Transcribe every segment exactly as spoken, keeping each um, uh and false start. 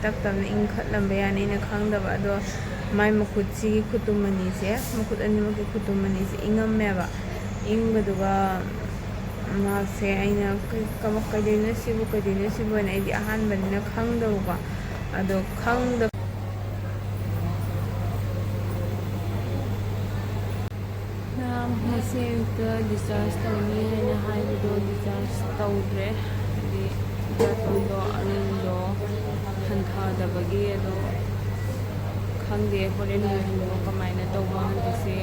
ꯇꯞ ꯇꯞꯅ ꯏꯪꯈꯠꯂꯝꯕ ꯌꯥꯅꯤ, ꯑꯩꯅ ꯈꯪꯗꯕ꯫ ꯑꯗꯣ ꯃꯥꯏ ꯃꯈꯨꯠꯁꯤꯒꯤ ꯈꯨꯇꯨꯝ ꯑꯅꯤꯁꯦ, ꯃꯈꯨꯠ ꯑꯅꯤꯃꯛꯀꯤ ꯈꯨꯇꯨꯝ ꯑꯅꯤꯁꯦ ꯏꯪꯉꯝꯃꯦꯕ꯫ ꯏꯪꯕꯗꯨꯒ ꯃꯥꯁꯦ ꯑꯩꯅ "ꯀꯩ-, ꯀꯃ-, ꯀꯩꯗꯧꯅꯣ ꯁꯤꯕꯨ, ꯀꯩꯗꯧꯅꯣ ꯁꯤꯕꯨ?" ꯍꯥꯏꯅ ꯑꯩꯗꯤ ꯑꯍꯥꯟꯕꯅꯤꯅ ꯈꯪꯗꯕꯀꯣ꯫ ꯑꯗꯣ ꯈꯪꯗꯕ ꯉꯁꯤ ꯑꯌꯨꯛꯇ discharge ꯇꯧꯅꯤ ꯍꯥꯏꯅ ꯍꯥꯏꯕꯗꯣ discharge ꯇꯧꯗ꯭ꯔꯦ, ꯍꯥꯏꯗꯤ ꯕꯥꯔꯇꯣꯟꯗꯣ ꯑꯔꯨꯝꯗꯣ ꯍꯟꯊꯗꯕꯒꯤ꯫ ꯑꯗꯣ ꯈꯪꯗꯦ ꯍꯣꯔꯦꯟ ꯅꯨꯡꯊꯤꯜꯗꯣ ꯀꯃꯥꯏꯅ ꯇꯧꯕ꯫ ꯍꯧꯖꯤꯛꯁꯦ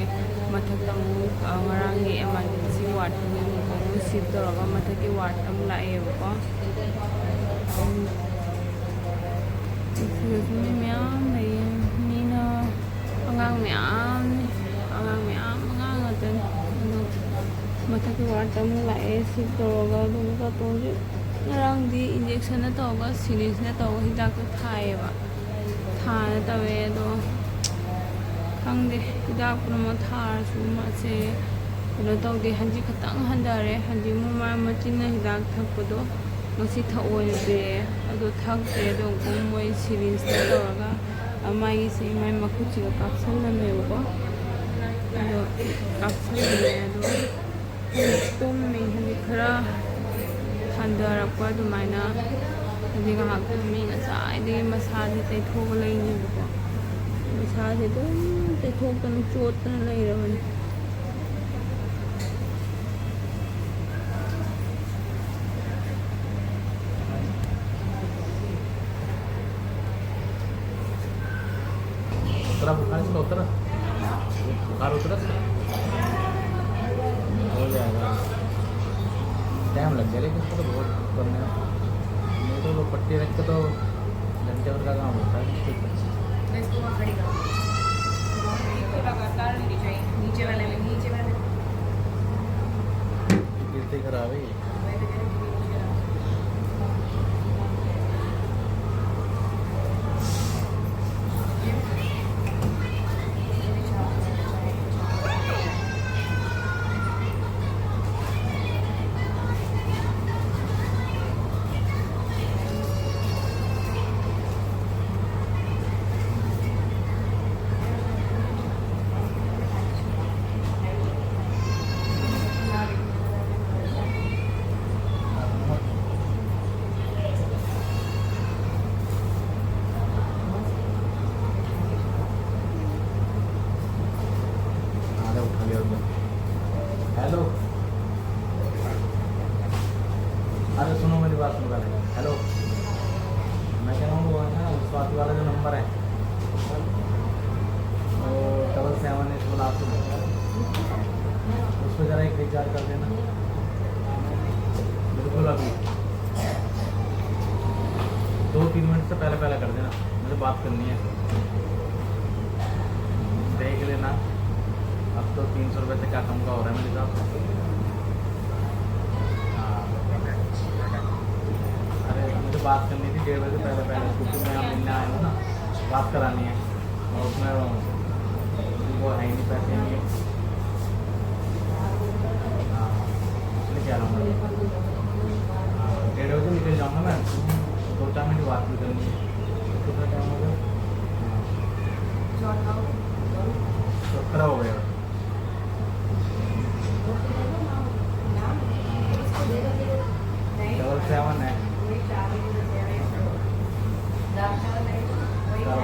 ꯃꯊꯛꯇ ꯑꯃꯨꯛ, ꯑ, ꯉꯔꯥꯡꯒꯤ emergency wardꯇꯒꯤ ꯑꯃꯨꯛ ꯑꯃꯨꯛ shift ꯇꯧꯔꯒ ꯃꯊꯛꯀꯤ wardꯇ ꯑꯃꯨꯛ ꯂꯥꯛꯑꯦꯕꯀꯣ꯫ ꯁꯤꯗꯁꯨ ꯃꯤ ꯃꯌꯥꯝ ꯂꯩꯌꯦ꯫ ꯃꯤꯅ, ꯑꯉꯥꯡ ꯃꯌꯥꯝꯅꯤ꯫ ꯑꯉꯥꯡ ꯃꯌꯥꯝ, ꯑꯉꯥꯡ ꯉꯥꯛꯇꯅꯤ꯫ ꯑꯗꯣ ꯃꯊꯛꯀꯤ wardꯇ ꯑꯃꯨꯛ ꯂꯥꯛꯑꯦ, shift ꯇꯧꯔꯒ꯫ ꯑꯗꯨꯒ ꯕꯥꯔꯇꯣꯟꯁꯦ ꯉꯔꯥꯡꯗꯤ injectionꯅ ꯇꯧꯔꯒ, syringeꯅ ꯇꯧꯔꯒ ꯍꯤꯗꯥꯛꯇꯣ ꯊꯥꯏꯌꯦꯕ꯫ ꯊꯥꯅ ꯇꯧꯋꯦ꯫ ꯑꯗꯣ ꯈꯪꯗꯦ, ꯍꯤꯗꯥꯛ ꯄꯨꯝꯅꯃꯛ ꯊꯥꯔꯁꯨ ꯃꯥꯁꯦ ꯀꯩꯅꯣ ꯇꯧꯗꯦ꯫ ꯍꯧꯖꯤꯛ ꯈꯤꯇꯪ ꯍꯟꯊꯔꯦ꯫ ꯍꯧꯖꯤꯛ ꯃꯃꯥ ꯃꯆꯤꯟꯅ ꯍꯤꯗꯥꯛ ꯊꯛꯄꯗꯣ ꯉꯁꯤ ꯊꯛꯑꯣꯅ ꯄꯤꯔꯛꯑꯦ꯫ ꯑꯗꯣ ꯊꯛꯇ꯭ꯔꯦ꯫ ꯑꯗꯣ ꯑꯃꯨꯛ ꯃꯣꯏ syringeꯅ ꯇꯧꯔꯒ, ꯑ, ꯃꯥꯒꯤꯁꯦ ꯃꯥꯏ ꯃꯈꯨꯠꯁꯤꯒ ꯀꯥꯞꯁꯜꯂꯝꯃꯦꯕꯀꯣ꯫ ꯑꯗꯣ ꯀꯥꯞꯁꯜꯂꯝꯃꯦ꯫ ꯑꯗꯣ ꯇꯨꯝꯃꯤ꯫ ꯍꯧꯖꯤꯛ ꯈꯔ ꯍꯟꯊꯔꯛꯄ ꯑꯗꯨꯃꯥꯏꯅ꯫ ꯍꯧꯖꯤꯛ ꯉꯥꯏꯍꯥꯛ ꯇꯨꯝꯃꯤ꯫ ꯉꯁꯥꯏꯗꯒꯤ ꯃꯁꯥꯁꯦ ꯇꯩꯊꯣꯛꯑꯒ ꯂꯩꯅꯦꯕꯀꯣ꯫ ꯃꯁꯥꯁꯦ ꯑꯗꯨꯝ ꯇꯩꯊꯣꯛꯇꯅ ꯆꯣꯠꯇꯅ ꯂꯩꯔꯕꯅꯤ꯫ उतरा बुखार इसका उतरा? बुखार उतरा इसका? हो जाएगा। टाइम लग गया लेकिन इसको तो बहुत करने में। नहीं तो वो पट्टी रख के तो घंटे भर का काम होता है। इसको वहाँ खड़ी करो। इसको लगातार नीचे, नीचे वाले में, नीचे वाले। गिरते ही खराब है ये। वाला जो नंबर है, वो डबल सेवन है, इसको लास्ट में, उस पर ज़रा एक रिचार्ज कर देना। बिल्कुल अभी दो तीन मिनट से पहले पहले कर देना, मुझे बात करनी है। देख लेना, अब तो तीन सौ रुपये से क्या कम का हो रहा है मेरे हिसाब से। हाँ, अरे, मुझे बात करनी थी डेढ़ बजे से पहले पहले, क्योंकि मैं यहाँ मिलने आया हूँ ना, बात करानी है। और उसमें वो है ही नहीं, पैसे नहीं है। हाँ, इसलिए कह रहा हूँ मैं। हाँ, डेढ़ बजे निकल जाऊँगा मैं, दो चार मिनट बात भी करनी है। कितना टाइम हो गया? हाँ। सत्रह हो गया। डबल सेवन है। हाँ।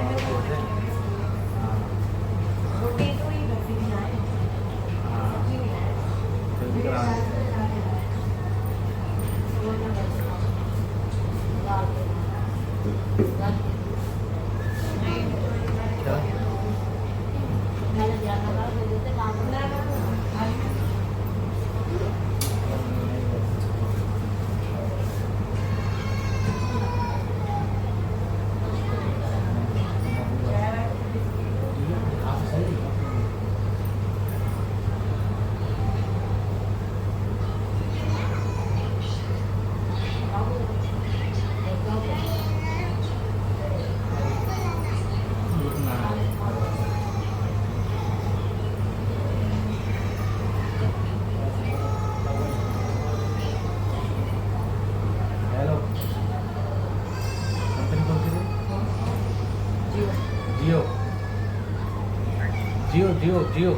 हाँ। जल्दी करा। हेलो, कंपनी कौन सी थी? जियो। जियो, जियो, जियो।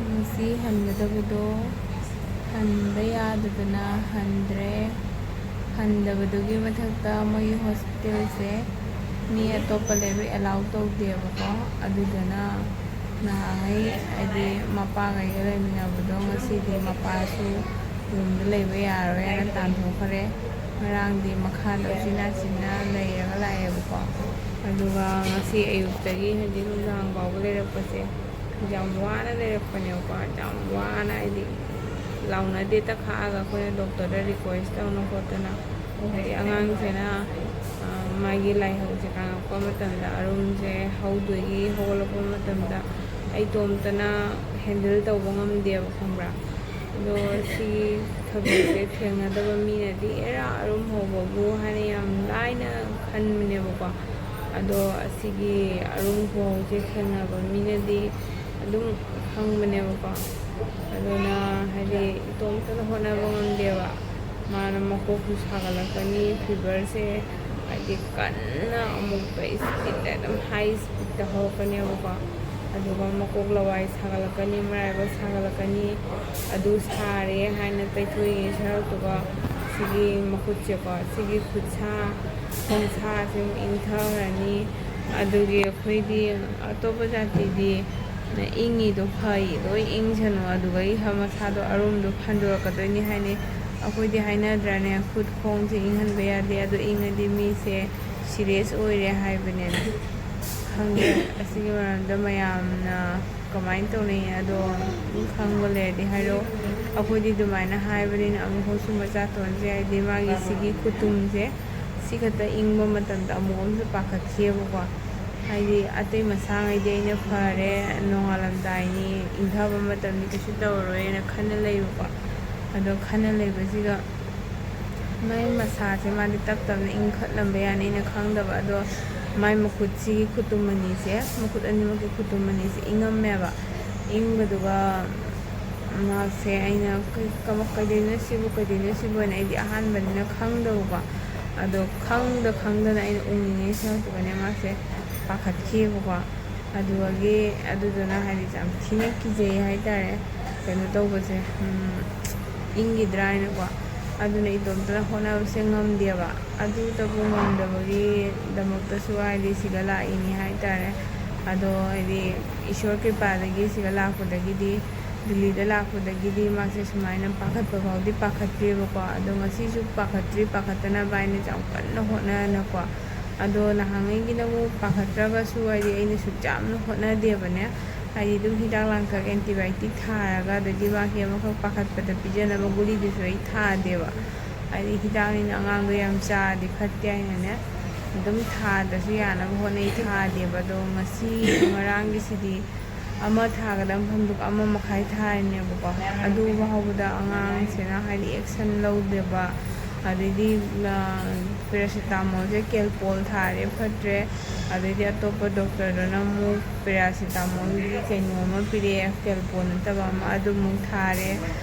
ꯉꯁꯤ ꯍꯟꯒꯗꯕꯗꯣ ꯍꯟꯕ ꯌꯥꯗꯗꯅ ꯍꯟꯗ꯭ꯔꯦ꯫ ꯍꯟꯗꯕꯗꯨꯒꯤ ꯃꯊꯛꯇ ꯃꯣꯏꯒꯤ ꯍꯣꯁꯇꯦꯜꯁꯦ ꯃꯤ ꯑꯇꯣꯞꯄ ꯂꯩꯕ ꯑꯦꯂꯥꯎ ꯇꯧꯗꯦꯕꯀꯣ꯫ ꯑꯗꯨꯗꯨꯅ ꯅꯍꯥꯟꯉꯩ ꯍꯥꯏꯗꯤ ꯃꯄꯥꯒꯩꯒ ꯂꯩꯃꯤꯟꯅꯕꯗꯣ ꯉꯁꯤꯗꯤ ꯃꯄꯥꯁꯨ ꯔꯨꯝꯗ ꯂꯩꯕ ꯌꯥꯔꯔꯣꯏ ꯍꯥꯏꯅ ꯇꯥꯟꯊꯣꯛꯈ꯭ꯔꯦ꯫ ꯉꯔꯥꯡꯗꯤ ꯃꯈꯥꯗ ꯎꯆꯤꯟ ꯅꯥꯆꯤꯟꯅ ꯂꯩꯔꯒ ꯂꯥꯛꯑꯦꯕꯀꯣ꯫ ꯑꯗꯨꯒ ꯉꯁꯤ ꯑꯌꯨꯛꯇꯒꯤ ꯍꯥꯏꯗꯤ ꯅꯨꯡꯗꯥꯡ ꯐꯥꯎꯕ ꯂꯩꯔꯛꯄꯁꯦ ꯌꯥꯝ ꯋꯥꯅ ꯂꯩꯔꯛꯄꯅꯦꯕꯀꯣ꯫ ꯌꯥꯝ ꯋꯥꯅ ꯍꯥꯏꯗꯤ ꯂꯥꯎꯅꯗꯦ ꯇꯛꯈꯥꯛꯑꯒ ꯑꯩꯈꯣꯏꯅ ꯗꯣꯛꯇꯔꯗ ꯔꯤꯀ꯭ꯋꯦꯁ ꯇꯧꯅ ꯈꯣꯠꯇꯅ꯫ ꯍꯥꯏꯗꯤ ꯑꯉꯥꯡꯁꯤꯅ, ꯑ, ꯃꯥꯒꯤ ꯂꯥꯏꯍꯧꯁꯦ ꯈꯥꯡꯉꯛꯄ ꯃꯇꯝꯗ, ꯑꯔꯨꯝꯁꯦ ꯍꯧꯗꯣꯏꯒꯤ ꯍꯧꯒꯠꯂꯛꯄ ꯃꯇꯝꯗ ꯑꯩ ꯏꯇꯣꯝꯇꯅ ꯍꯦꯟꯗꯜ ꯇꯧꯕ ꯉꯝꯗꯦꯕ, ꯈꯪꯕ꯭ꯔꯥ? ꯑꯗꯣ ꯁꯤꯒꯤ ꯊꯧꯗꯣꯛꯁꯦ ꯊꯦꯡꯅꯗꯕ ꯃꯤꯅꯗꯤ "ꯑꯦꯔꯥ, ꯑꯔꯨꯝ ꯍꯧꯕꯕꯨ" ꯍꯥꯏꯅ ꯌꯥꯝ ꯂꯥꯏꯅ ꯈꯟꯕꯅꯦꯕꯀꯣ꯫ ꯑꯗꯣ ꯑꯁꯤꯒꯤ ꯑꯔꯨꯝ ꯈꯨꯍꯧꯁꯦ ꯊꯦꯡꯅꯕ ꯃꯤꯅꯗꯤ ꯑꯗꯨꯝ ꯈꯪꯕꯅꯦꯕꯀꯣ꯫ ꯑꯗꯨꯅ ꯍꯥꯏꯗꯤ ꯏꯇꯣꯝꯇꯅ ꯍꯣꯠꯅꯕ ꯉꯝꯗꯦꯕ꯫ ꯃꯥꯅ ꯃꯀꯣꯛꯁꯨ ꯁꯥꯒꯠꯂꯛꯀꯅꯤ, ꯐꯤꯚꯔꯁꯦ ꯍꯥꯏꯗꯤ ꯀꯟꯅ ꯑꯃꯨꯛꯀ ꯏꯁꯄꯤꯠꯇ ꯑꯗꯨꯝ ꯍꯥꯏ ꯏꯁꯄꯤꯠꯇ ꯍꯧꯔꯛꯀꯅꯦꯕꯀꯣ꯫ ꯑꯗꯨꯒ ꯃꯀꯣꯛ ꯂꯋꯥꯏ ꯁꯥꯒꯠꯂꯛꯀꯅꯤ, ꯃꯔꯥꯏꯕꯛ ꯁꯥꯒꯠꯂꯛꯀꯅꯤ꯫ ꯑꯗꯨ ꯁꯥꯔꯦ ꯍꯥꯏꯅ ꯇꯩꯊꯣꯛꯏꯉꯩ ꯁꯔꯨꯛꯇꯨꯒ ꯁꯤꯒꯤ ꯃꯈꯨꯠꯁꯦꯀꯣ, ꯁꯤꯒꯤ ꯈꯨꯠꯁꯥ ꯈꯣꯡꯁꯥꯁꯦ ꯑꯃꯨꯛ ꯏꯪꯊꯈ꯭ꯔꯅꯤ꯫ ꯑꯗꯨꯒꯤ ꯑꯩꯈꯣꯏꯗꯤ ꯑꯇꯣꯞꯄ ꯖꯥꯇꯤꯗꯤ ꯏꯪꯉꯤꯗꯣ ꯐꯩ, ꯂꯣꯏ ꯏꯪꯁꯅꯨ, ꯑꯗꯨꯒ ꯏꯍ ꯃꯁꯥꯗꯣ ꯑꯔꯨꯝꯗꯣ ꯐꯟꯗꯣꯔꯛꯀꯗꯣꯏꯅꯤ ꯍꯥꯏꯅꯤ꯫ ꯑꯩꯈꯣꯏꯗꯤ ꯍꯥꯏꯅꯗ꯭ꯔꯅꯦ, ꯈꯨꯠ ꯈꯣꯡꯁꯦ ꯏꯪꯍꯟꯕ ꯌꯥꯗꯦ, ꯑꯗꯨ ꯏꯪꯉꯗꯤ ꯃꯤꯁꯦ ꯁꯤꯔꯤꯌꯁ ꯑꯣꯏꯔꯦ ꯍꯥꯏꯕꯅꯦ꯫ ꯈꯪꯗꯦ ꯑꯁꯤꯒꯤ ꯃꯔꯝꯗ ꯃꯌꯥꯝꯅ ꯀꯃꯥꯏꯅ ꯇꯧꯅꯩ ꯑꯗꯣ ꯈꯪꯕ ꯂꯩꯔꯗꯤ ꯍꯥꯏꯔꯛꯑꯣ꯫ ꯑꯩꯈꯣꯏꯗꯤ ꯑꯗꯨꯃꯥꯏꯅ ꯍꯥꯏꯕꯅꯤꯅ ꯑꯃꯨꯛꯐꯥꯎꯁꯨ ꯃꯆꯥ ꯊꯣꯟꯁꯦ, ꯍꯥꯏꯗꯤ ꯃꯥꯒꯤ ꯁꯤꯒꯤ ꯈꯨꯇꯨꯝꯁꯦ ꯁꯤ ꯈꯛꯇ ꯏꯪꯕ ꯃꯇꯝꯗ ꯑꯃꯨꯛ ꯑꯃꯁꯨ ꯄꯥꯈꯠꯈꯤꯑꯕꯀꯣ꯫ ꯍꯥꯏꯗꯤ ꯑꯇꯩ ꯃꯁꯥꯉꯩꯗꯤ ꯑꯩꯅ ꯐꯔꯦ, ꯅꯣꯡꯉꯥꯜꯂꯝꯗꯥꯏꯅꯤ, ꯏꯪꯊꯕ ꯃꯇꯝꯅꯤ, ꯀꯩꯁꯨ ꯇꯧꯔꯔꯣꯏꯅ ꯈꯟꯅ ꯂꯩꯕꯀꯣ꯫ ꯑꯗꯣ ꯈꯟꯅ ꯂꯩꯕꯁꯤꯒ ꯃꯥꯏ ꯃꯁꯥꯁꯦ ꯃꯥꯗꯤ ꯇꯞ ꯇꯞꯅ ꯏꯪꯈꯠꯂꯝꯕ ꯌꯥꯅꯤ ꯑꯩꯅ ꯈꯪꯗꯕ꯫ ꯑꯗꯣ ꯃꯥꯏ ꯃꯈꯨꯠꯁꯤꯒꯤ ꯈꯨꯇꯨꯝ ꯑꯅꯤꯁꯦ, ꯃꯈꯨꯠ ꯑꯅꯤꯃꯛꯀꯤ ꯈꯨꯇꯨꯝ ꯑꯅꯤꯁꯦ ꯏꯪꯉꯝꯃꯦꯕ꯫ ꯏꯪꯕꯗꯨꯒ ꯃꯍꯥꯛꯁꯦ ꯑꯩꯅ ꯀꯩ-, ꯀꯃ-, "ꯀꯩꯗꯧꯅꯣ ꯁꯤꯕꯨ, ꯀꯩꯗꯧꯅꯣ ꯁꯤꯕꯨ?" ꯍꯥꯏꯅ ꯑꯩꯗꯤ ꯑꯍꯥꯟꯕꯅꯤꯅ ꯈꯪꯗꯕꯀꯣ꯫ ꯑꯗꯣ ꯈꯪꯗ ꯈꯪꯗꯅ ꯑꯩꯅ ꯎꯪꯉꯤꯉꯩ ꯁꯤꯡꯉꯛꯄꯒꯅꯦ ꯃꯥꯁꯦ ꯄꯥꯈꯠꯈꯤꯑꯕꯀꯣ꯫ ꯑꯗꯨꯗꯒꯤ ꯑꯗꯨꯗꯨꯅ ꯍꯥꯏꯗꯤ ꯌꯥꯝ ꯊꯤꯅ ꯀꯤꯖꯩ ꯍꯥꯏꯇꯥꯔꯦ, ꯀꯩꯅꯣ ꯇꯧꯕꯁꯦ, ꯎꯝ, ꯏꯪꯈꯤꯗ꯭ꯔꯥ ꯍꯥꯏꯅꯀꯣ꯫ ꯑꯗꯨꯅ ꯏꯇꯣꯝꯇꯅ ꯍꯣꯠꯅꯕꯁꯦ ꯉꯝꯗꯦꯕ꯫ ꯑꯗꯨꯇꯕꯨ ꯉꯝꯗꯕꯒꯤꯗꯃꯛꯇꯁꯨ ꯍꯥꯏꯗꯤ ꯁꯤꯗ ꯂꯥꯛꯏꯅꯤ ꯍꯥꯏꯇꯥꯔꯦ꯫ ꯑꯗꯣ ꯍꯥꯏꯗꯤ ꯏꯁꯣꯔ ꯀ꯭ꯔꯤꯄꯥꯗꯒꯤ ꯁꯤꯗ ꯂꯥꯛꯄꯗꯒꯤꯗꯤ, ꯗꯤꯜꯂꯤꯗ ꯂꯥꯛꯄꯗꯒꯤꯗꯤ ꯃꯥꯁꯦ ꯁꯨꯃꯥꯏꯅ ꯄꯥꯈꯠꯄ ꯐꯥꯎꯗꯤ ꯄꯥꯈꯠꯇ꯭ꯔꯤꯕꯀꯣ꯫ ꯑꯗꯣ ꯉꯁꯤꯁꯨ ꯄꯥꯈꯠꯇ꯭ꯔꯤ, ꯄꯥꯈꯠꯇꯅꯕ ꯍꯥꯏꯅ ꯌꯥꯝ ꯀꯟꯅ ꯍꯣꯠꯅꯅꯀꯣ꯫ ꯑꯗꯣ ꯅꯍꯥꯟꯉꯩꯒꯤꯅꯕꯨ ꯄꯥꯈꯠꯇ꯭ꯔꯒꯁꯨ ꯍꯥꯏꯗꯤ ꯑꯩꯅ ꯁꯨꯛ ꯌꯥꯝꯅ ꯍꯣꯠꯅꯗꯦꯕꯅꯦ꯫ ꯍꯥꯏꯗꯤ ꯑꯗꯨꯝ ꯍꯤꯗꯥꯛ ꯂꯥꯡꯊꯛ, antibiotic ꯊꯥꯔꯒ, ꯑꯗꯒꯤ ꯃꯥꯒꯤ ꯑꯃꯈꯛ ꯄꯥꯈꯠꯄꯗ ꯄꯤꯖꯅꯕ ꯒꯨꯂꯤꯗꯨꯁꯨ ꯑꯩ ꯊꯥꯗꯦꯕ꯫ ꯍꯥꯏꯗꯤ ꯍꯤꯗꯥꯛꯅꯤꯅ ꯑꯉꯥꯡꯗꯣ ꯌꯥꯝ ꯆꯥꯔꯗꯤ ꯐꯠꯇꯦ ꯍꯥꯏꯅꯅꯦ, ꯑꯗꯨꯝ ꯊꯥꯗ꯭ꯔꯁꯨ ꯌꯥꯅꯕ ꯍꯣꯠꯅꯩ, ꯊꯥꯗꯦꯕ꯫ ꯑꯗꯣ ꯉꯁꯤ ꯉꯔꯥꯡꯒꯤꯁꯤꯗꯤ ꯑꯃ ꯊꯥꯒꯗꯕ ꯃꯐꯝꯗꯨ ꯑꯃ ꯃꯈꯥꯏ ꯊꯥꯔꯤꯅꯦꯕꯀꯣ꯫ ꯑꯗꯨ ꯐꯥꯎꯕꯗ ꯑꯉꯥꯡꯁꯤꯅ ꯍꯥꯏꯗꯤ action ꯂꯧꯗꯦꯕ꯫ ꯑꯗꯩꯗꯤ, ꯑ, paracetamol ꯁꯦ Calpol ꯊꯥꯔꯦ, ꯐꯠꯇ꯭ꯔꯦ꯫ ꯑꯗꯩꯗꯤ ꯑꯇꯣꯞꯄ doctor ꯗꯨꯅ ꯑꯃꯨꯛ paracetamol ꯒꯤ ꯀꯩꯅꯣ ꯑꯃ ꯄꯤꯔꯛꯑꯦ, Calpol ꯅꯠꯇꯕ ꯑꯃ, ꯑꯗꯨꯃꯨꯛ ꯊꯥꯔꯦ꯫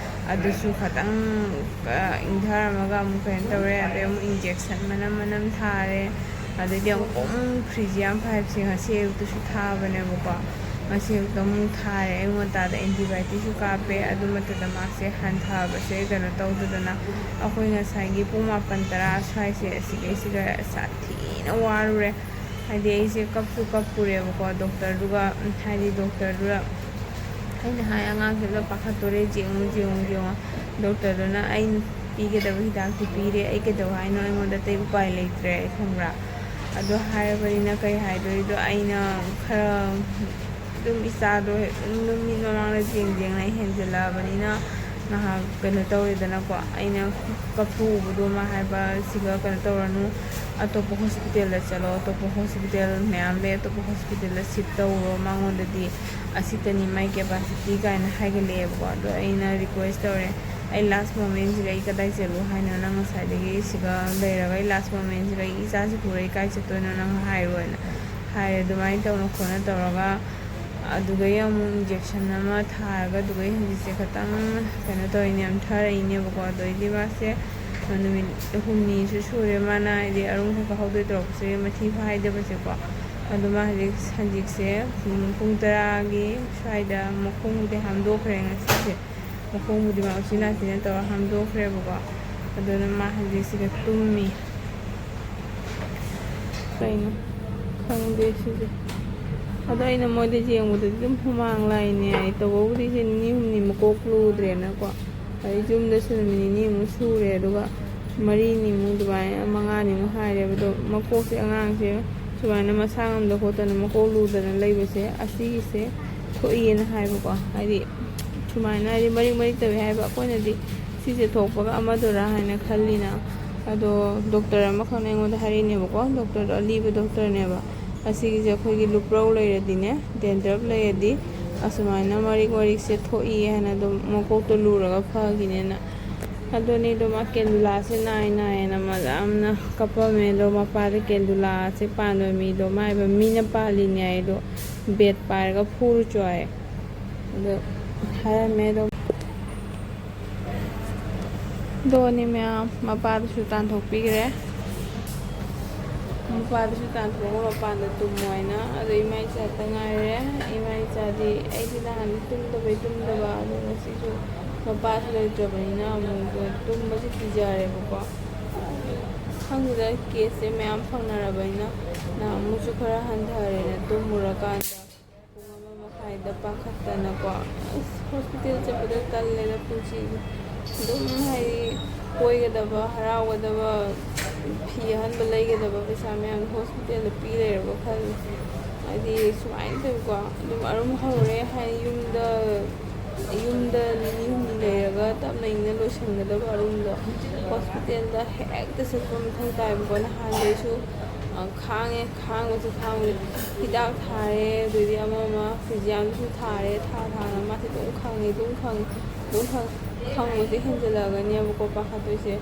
ꯑꯗꯨꯁꯨ ꯈꯇꯪ, ꯑ, ꯏꯪꯊꯔꯝꯃꯒ ꯑꯃꯨꯛ ꯀꯩꯅꯣ ꯇꯧꯔꯦ꯫ ꯑꯗꯩ ꯑꯃꯨꯛ injection ꯃꯅꯝ ꯃꯅꯝ ꯊꯥꯔꯦ꯫ ꯑꯗꯩꯗꯤ ꯑꯃꯨꯛ ꯄꯨꯡ Frisium five ꯁꯦ ꯉꯁꯤ ꯑꯌꯨꯛꯇꯁꯨ ꯊꯥꯕꯅꯦꯕꯀꯣ꯫ ꯉꯁꯤ ꯑꯌꯨꯛꯇ ꯑꯃꯨꯛ ꯊꯥꯔꯦ꯫ ꯑꯌꯨꯛ ꯉꯟꯇꯥꯗ antibiotic ꯁꯨ ꯀꯥꯞꯄꯦ꯫ ꯑꯗꯨ ꯃꯇꯝꯗ ꯃꯥꯁꯦ ꯍꯟꯊꯕꯁꯦ ꯀꯩꯅꯣ ꯇꯧꯗꯗꯅ, ꯑꯩꯈꯣꯏ ꯉꯁꯥꯏꯒꯤ ꯄꯨꯡ ꯃꯥꯄꯟ ꯇꯔꯥ ꯁ꯭ꯋꯥꯏꯁꯦ, ꯑꯁꯤꯗꯩꯁꯤꯗ ꯁꯥꯊꯤꯅ ꯋꯥꯔꯨꯔꯦ꯫ ꯍꯥꯏꯗꯤ ꯑꯩꯁꯦ ꯀꯞꯁꯨ ꯀꯞꯄꯨꯔꯦꯕꯀꯣ doctor ꯗꯨꯒ꯫ ꯍꯥꯏꯗꯤ doctor ꯗꯨꯗ ꯑꯩꯅ ꯍꯥꯏ, "ꯑꯉꯥꯡꯁꯦ ꯂꯣꯏ ꯄꯥꯈꯠꯇꯣꯔꯦ, ꯌꯦꯡꯉꯨ, ꯌꯦꯡꯉꯨ, ꯌꯦꯡꯉꯨ꯫" Doctor ꯗꯨꯅ, "ꯑꯩꯅ ꯄꯤꯒꯗꯕ ꯍꯤꯗꯥꯛꯇꯤ ꯄꯤꯔꯦ, ꯑꯩ ꯀꯩꯗꯧ ꯍꯥꯏꯅꯣ? ꯑꯩꯉꯣꯟꯗ ꯑꯇꯩ ꯎꯄꯥꯏ ꯂꯩꯇ꯭ꯔꯦ", ꯑꯩ ꯈꯪꯕ꯭ꯔꯥ? ꯑꯗꯨ ꯍꯥꯏꯔꯕꯅꯤꯅ ꯀꯩ ꯍꯥꯏꯗꯣꯏꯗꯣ, ꯑꯩꯅ ꯈꯔ ꯑꯗꯨꯝ ꯏꯆꯥꯗꯣ ꯑꯗꯨꯝ ꯃꯤꯠ ꯃꯃꯥꯡꯗ ꯌꯦꯡ ꯌꯦꯡꯅ ꯍꯦꯟꯖꯤꯜꯂꯛꯑꯕꯅꯤꯅ, ꯅꯍꯥꯛ ꯀꯩꯅꯣ ꯇꯧꯔꯦꯗꯅꯀꯣ, ꯑꯩꯅ ꯀꯞꯊꯣꯛꯎꯕꯗꯣ ꯃꯥ ꯍꯥꯏꯕ, "ꯁꯤꯒ ꯀꯩꯅꯣ ꯇꯧꯔꯅꯨ, ꯑꯇꯣꯞꯄ ꯍꯣꯁꯄꯤꯇꯥꯜꯗ ꯆꯠꯂꯣ, ꯑꯇꯣꯞꯄ ꯍꯣꯁꯄꯤꯇꯥꯜ ꯃꯌꯥꯝ ꯂꯩ, ꯑꯇꯣꯞꯄ ꯍꯣꯁꯄꯤꯇꯥꯜꯗ ꯁꯤꯞ ꯇꯧꯔꯣ, ꯃꯉꯣꯟꯗꯗꯤ ꯑꯁꯤꯇꯅꯤ ꯃꯥꯏ ꯀꯦꯄꯥꯁꯤꯇꯤ" ꯀꯥꯏꯅ ꯍꯥꯏꯒꯠꯂꯛꯑꯦꯕꯀꯣ꯫ ꯑꯗꯣ ꯑꯩꯅ ꯔꯤꯀ꯭ꯋꯦꯁ ꯇꯧꯔꯦ, "ꯑꯩ ꯂꯥꯁ ꯃꯣꯃꯦꯟꯁꯤꯒ ꯑꯩ ꯀꯗꯥꯏ ꯆꯠꯂꯨ ꯍꯥꯏꯅꯣ? ꯅꯪ ꯉꯁꯥꯏꯗꯒꯤ ꯁꯤꯒ ꯂꯩꯔꯒ ꯑꯩ ꯂꯥꯁ ꯃꯣꯃꯦꯟꯁꯤꯒ ꯑꯩ ꯏꯆꯥꯁꯤ ꯄꯨꯔ ꯑꯩ ꯀꯥꯏ ꯆꯠꯇꯣꯏꯅꯣ ꯅꯪ ꯍꯥꯏꯔꯣꯅ" ꯍꯥꯏꯔꯦ꯫ ꯑꯗꯨꯃꯥꯏꯅ ꯇꯧꯅ ꯈꯣꯠꯅ ꯇꯧꯔꯒ ꯑꯗꯨꯗꯩ ꯑꯃꯨꯛ ꯏꯟꯖꯦꯛꯁꯟ ꯑꯃ ꯊꯥꯔꯒ ꯑꯗꯨꯗꯩ ꯍꯧꯖꯤꯛꯁꯦ ꯈꯤꯇꯪ ꯀꯩꯅꯣ ꯇꯧꯔꯤꯅꯦ, ꯌꯥꯝ ꯊꯥꯔꯛꯏꯅꯦꯕꯀꯣ꯫ ꯑꯗꯩꯗꯤ ꯃꯥꯁꯦ ꯅꯨꯃꯤꯠ ꯍꯨꯝꯅꯤꯁꯨ ꯁꯨꯔꯦ ꯃꯥꯅ ꯍꯥꯏꯗꯤ ꯑꯔꯨꯝ ꯈꯔ ꯈꯔ ꯍꯧꯗꯣꯏ ꯇꯧꯔꯛꯄꯁꯦ ꯃꯊꯤ ꯐꯥꯏꯗꯕꯁꯦꯀꯣ꯫ ꯑꯗꯣ ꯃꯥ ꯍꯧꯖꯤꯛ ꯍꯧꯖꯤꯛꯁꯦ ꯄꯨꯡ ꯇꯔꯥꯒꯤ ꯁ꯭ꯋꯥꯏꯗ ꯃꯈꯣꯡꯕꯨꯗꯤ ꯍꯥꯝꯗꯣꯛꯈ꯭ꯔꯦ ꯉꯁꯤꯁꯦ꯫ ꯃꯈꯣꯡꯕꯨꯗꯤ ꯃꯥ ꯎꯆꯤꯟ ꯅꯥꯆꯤꯟꯅ ꯇꯧꯔ ꯍꯥꯝꯗꯣꯛꯈ꯭ꯔꯦꯕꯀꯣ꯫ ꯑꯗꯨꯅ ꯃꯥ ꯍꯧꯖꯤꯛ ꯁꯤꯗ ꯇꯨꯝꯃꯤ꯫ ꯀꯩꯅꯣ ꯈꯪꯗꯦ ꯁꯤꯁꯦ꯫ ꯑꯗꯣ ꯑꯩꯅ ꯃꯣꯏꯗ ꯌꯦꯡꯕꯗꯗꯤ ꯑꯗꯨꯝ ꯍꯨꯃꯥꯡ ꯂꯥꯛꯏꯅꯦ ꯍꯥꯏ꯫ ꯇꯧꯕꯕꯨꯗꯤ ꯁꯤ ꯅꯤꯅꯤ ꯍꯨꯝꯅꯤ ꯃꯀꯣꯛ ꯂꯨꯗ꯭ꯔꯦꯅꯀꯣ꯫ ꯑꯗꯩ ꯌꯨꯝꯗꯁꯨ ꯅꯨꯃꯤꯠ ꯅꯤꯅꯤꯃꯨꯛ ꯁꯨꯔꯦ, ꯑꯗꯨꯒ ꯃꯔꯤꯅꯤꯃꯨꯛ ꯑꯗꯨꯃꯥꯏꯅ, ꯃꯉꯥꯅꯤꯃꯨꯛ ꯍꯥꯏꯔꯦꯕ꯫ ꯑꯗꯣ ꯃꯀꯣꯛꯁꯦ ꯑꯉꯥꯡꯁꯦ ꯁꯨꯃꯥꯏꯅ ꯃꯁꯥ ꯉꯝꯗ ꯈꯣꯠꯇꯅ ꯃꯀꯣꯛ ꯂꯨꯗꯅ ꯂꯩꯕꯁꯦ ꯑꯁꯤꯒꯤꯁꯦ ꯊꯣꯛꯏꯅ ꯍꯥꯏꯕꯀꯣ꯫ ꯍꯥꯏꯗꯤ ꯁꯨꯃꯥꯏꯅ ꯍꯥꯏꯗꯤ ꯃꯔꯤꯛ ꯃꯔꯤꯛ ꯇꯧꯏ ꯍꯥꯏꯕ, ꯑꯩꯈꯣꯏꯅꯗꯤ ꯁꯤꯁꯦ ꯊꯣꯛꯄꯒ ꯑꯃꯗꯨꯔꯥ ꯍꯥꯏꯅ ꯈꯜꯂꯤꯅ꯫ ꯑꯗꯣ ꯗꯣꯛꯇꯔ ꯑꯃꯈꯛꯅ ꯑꯩꯉꯣꯟꯗ ꯍꯥꯏꯔꯛꯏꯅꯦꯕꯀꯣ, ꯗꯣꯛꯇꯔꯗꯣ ꯑꯂꯤꯕ ꯗꯣꯛꯇꯔꯅꯦꯕ꯫ ꯑꯁꯤꯒꯤꯁꯦ ꯑꯩꯈꯣꯏꯒꯤ ꯂꯨꯄ꯭ꯔꯧ ꯂꯩꯔꯗꯤꯅꯦ, ꯗꯦꯟꯗ꯭ꯔꯞ ꯂꯩꯔꯗꯤ ꯑꯁꯨꯃꯥꯏꯅ ꯃꯔꯤꯛ ꯃꯔꯤꯛꯁꯦ ꯊꯣꯛꯏ ꯍꯥꯏꯅ ꯑꯗꯨꯝ ꯃꯀꯣꯛꯇ ꯂꯨꯔꯒ ꯐꯈꯤꯅꯦꯅ꯫ ꯑꯗꯨꯅꯤꯗꯣ ꯃꯥ ꯀꯦꯟꯗꯨꯂꯥꯁꯦ ꯅꯥꯏ ꯅꯥꯏꯌꯦꯅ ꯃꯥ ꯌꯥꯝꯅ ꯀꯞꯄꯝꯃꯦ꯫ ꯑꯗꯣ ꯃꯄꯥꯗ ꯀꯦꯟꯗꯨꯂꯥꯁꯦ ꯄꯥꯟꯕ ꯃꯤꯗꯣ ꯃꯥꯏꯕ ꯃꯤꯅ ꯄꯥꯜꯂꯤꯅꯦ ꯍꯥꯏꯗꯣ, ꯕꯦꯠ ꯄꯥꯏꯔꯒ ꯐꯨꯔꯨ ꯆꯣ ꯍꯥꯏ꯫ ꯑꯗꯣ ꯍꯥꯏꯔꯝꯃꯦ꯫ ꯑꯗꯣ ꯗꯣꯅꯤ ꯃꯌꯥꯝ ꯃꯄꯥꯗꯨꯁꯨ ꯇꯥꯟꯊꯣꯛꯄꯤꯈ꯭ꯔꯦ꯫ ꯃꯄꯥꯗꯨꯁꯨ ꯇꯥꯟꯊꯣꯛꯑꯒ ꯃꯄꯥꯟꯗ ꯇꯨꯝꯃꯣ ꯍꯥꯏꯅ꯫ ꯑꯗꯣ ꯏꯃꯥ ꯏꯆꯥꯇ ꯉꯥꯏꯔꯦ꯫ ꯏꯃꯥ ꯏꯆꯥꯗꯤ ꯑꯩꯗꯤ ꯅꯍꯥꯟ ꯇꯨꯝꯗꯕꯩ ꯇꯨꯝꯗꯕ, ꯑꯗꯣ ꯉꯁꯤꯁꯨ ꯃꯄꯥꯁꯨ ꯂꯩꯇ꯭ꯔꯕꯅꯤꯅ ꯑꯃꯨꯛ ꯇꯨꯝꯕꯁꯦ ꯀꯤꯖꯔꯦꯕꯀꯣ꯫ ꯈꯪꯗꯦꯗ, ꯀꯦꯁꯁꯦ ꯃꯌꯥꯝ ꯐꯪꯅꯔꯕꯅꯤꯅ ꯅꯍꯥꯟꯃꯨꯛꯁꯨ ꯈꯔ ꯍꯟꯊꯔꯦꯅ ꯇꯨꯝꯃꯨꯔꯀꯥꯟꯗ ꯄꯨꯡ ꯑꯃ ꯃꯈꯥꯏꯗ ꯄꯥꯈꯠꯇꯅꯀꯣ꯫ ꯑꯁ, ꯍꯣꯁꯄꯤꯇꯥꯜ ꯆꯠꯄꯗ ꯇꯜꯂꯦꯗ ꯄꯨꯟꯁꯤꯁꯦ꯫ ꯑꯗꯨꯝ ꯍꯥꯏꯗꯤ ꯀꯣꯏꯒꯗꯕ, ꯍꯔꯥꯎꯒꯗꯕ, ꯐꯤ ꯑꯍꯟꯕ ꯂꯩꯒꯗꯕ ꯄꯩꯁꯥ ꯃꯌꯥꯝꯗꯣ ꯍꯣꯁꯄꯤꯇꯥꯜꯗ ꯄꯤ ꯂꯩꯔꯕ ꯈꯜꯂꯦ꯫ ꯍꯥꯏꯗꯤ ꯁꯨꯃꯥꯏꯅ ꯇꯧꯋꯤꯀꯣ꯫ ꯑꯗꯨꯝ ꯑꯔꯨꯝ ꯍꯧꯔꯦ ꯍꯥꯏ ꯌꯨꯝꯗ, ꯌꯨꯝꯗ ꯅꯤꯅꯤ ꯍꯨꯝꯅꯤ ꯂꯩꯔꯒ ꯇꯞꯅ ꯏꯪꯅ ꯂꯣꯏꯁꯤꯟꯒꯗꯕ ꯑꯔꯨꯝꯗꯣ꯫ ꯍꯣꯁꯄꯤꯇꯥꯜꯗ ꯍꯦꯛꯇ ꯆꯠꯄ ꯃꯊꯧ ꯇꯥꯏꯕꯀꯣ꯫ ꯅꯍꯥꯟꯗꯩꯁꯨ ꯑ, ꯈꯥꯡꯉꯦ꯫ ꯈꯥꯡꯕꯁꯦ ꯈꯥꯡꯕꯁꯦ ꯍꯤꯗꯥꯛ ꯊꯥꯔꯦ, ꯑꯗꯩꯗꯤ ꯑꯃ ꯑꯃ ꯐꯤꯖꯤꯌꯥꯝꯁꯨ ꯊꯥꯔꯦ꯫ ꯊꯥ ꯊꯥꯅ ꯃꯥꯁꯦ ꯑꯗꯨꯝ ꯈꯪꯉꯦ, ꯑꯗꯨꯝ ꯈꯪꯉꯦ, ꯑꯗꯨꯝ ꯈꯪ-, ꯈꯪꯕꯁꯦ ꯍꯦꯟꯖꯜꯂꯛꯑꯒꯅꯦꯕꯀꯣ ꯄꯥꯈꯠꯇꯣꯏꯁꯦ꯫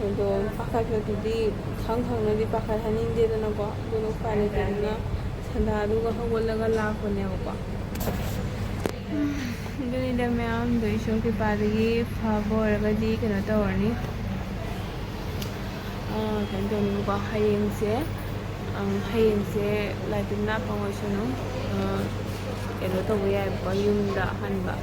ꯑꯗꯣ ꯄꯥꯈꯠꯄꯗꯨꯗꯤ ꯈꯪ ꯈꯪꯅꯗꯤ ꯄꯥꯈꯠꯍꯟꯅꯤꯡꯗꯦꯗꯅꯀꯣ꯫ ꯑꯗꯨꯅ ꯎꯄꯥꯏ ꯂꯩꯇꯗꯅ ꯁꯟꯗꯥꯗꯨꯒ ꯍꯧꯒꯠꯂꯒ ꯂꯥꯛꯄꯅꯦꯕꯀꯣ꯫ ꯑꯗꯨꯅꯤꯗ ꯃꯌꯥꯝꯗꯣ ꯏꯁꯣꯔ ꯀ꯭ꯔꯤꯄꯥꯗꯒꯤ ꯐꯕ ꯑꯣꯏꯔꯒꯗꯤ ꯀꯩꯅꯣ ꯇꯧꯔꯅꯤ꯫ ꯑꯥ, ꯀꯩꯅꯣ ꯇꯧꯅꯤꯕꯀꯣ, ꯍꯌꯦꯡꯁꯦ, ꯑꯪ, ꯍꯌꯦꯡꯁꯦ ꯂꯥꯏ ꯇꯤꯟ ꯂꯥꯞꯄ ꯑꯣꯏꯁꯅꯨ, ꯑꯥ, ꯀꯩꯅꯣ ꯇꯧꯕ ꯌꯥꯏꯕꯀꯣ, ꯌꯨꯝꯗ ꯍꯟꯕ꯫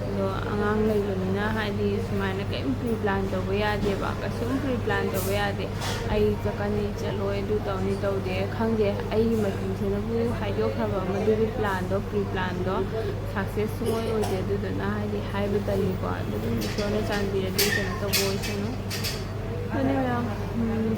ꯑꯗꯣ ꯑꯉꯥꯡ ꯂꯩꯕꯅꯤꯅ, ꯍꯥꯏꯗꯤ, ꯁꯨꯃꯥꯏꯅ ꯀꯔꯤꯝ ꯄ꯭ꯔꯤ ꯄ꯭ꯂꯥꯟ ꯇꯧꯕ ꯌꯥꯗꯦꯕ, ꯀꯩꯁꯨꯝ ꯄ꯭ꯔꯤ ꯄ꯭ꯂꯥꯟ ꯇꯧꯕ ꯌꯥꯗꯦ꯫ ꯑꯩ ꯆꯠꯀꯅꯤ, ꯆꯠꯂꯣꯏ, ꯑꯗꯨ ꯇꯧꯅꯤ, ꯇꯧꯗꯦ, ꯈꯪꯗꯦ꯫ ꯑꯩꯒꯤ ꯃꯇꯝꯁꯤꯅꯕꯨ ꯍꯥꯏꯗꯣꯛꯈ꯭ꯔꯕ ꯃꯗꯨꯒꯤ ꯄ꯭ꯂꯥꯟꯗꯣ, ꯄ꯭ꯔꯤ ꯄ꯭ꯂꯥꯟꯗꯣ ꯁꯛꯁꯦꯁ ꯁꯨꯡꯑꯣꯏ ꯑꯣꯏꯗꯦ꯫ ꯑꯗꯨꯗꯨꯅ, ꯍꯥꯏꯗꯤ, ꯍꯥꯏꯕ ꯇꯜꯂꯤꯀꯣ꯫ ꯑꯗꯨꯝ ꯏꯁꯣꯔꯅ ꯆꯥꯟꯕꯤꯔꯗꯤ ꯀꯩꯅꯣ ꯇꯧꯕ ꯑꯣꯏꯁꯅꯨ꯫ ꯑꯗꯨꯅꯦ ꯃꯌꯥꯝ, ꯎꯝ,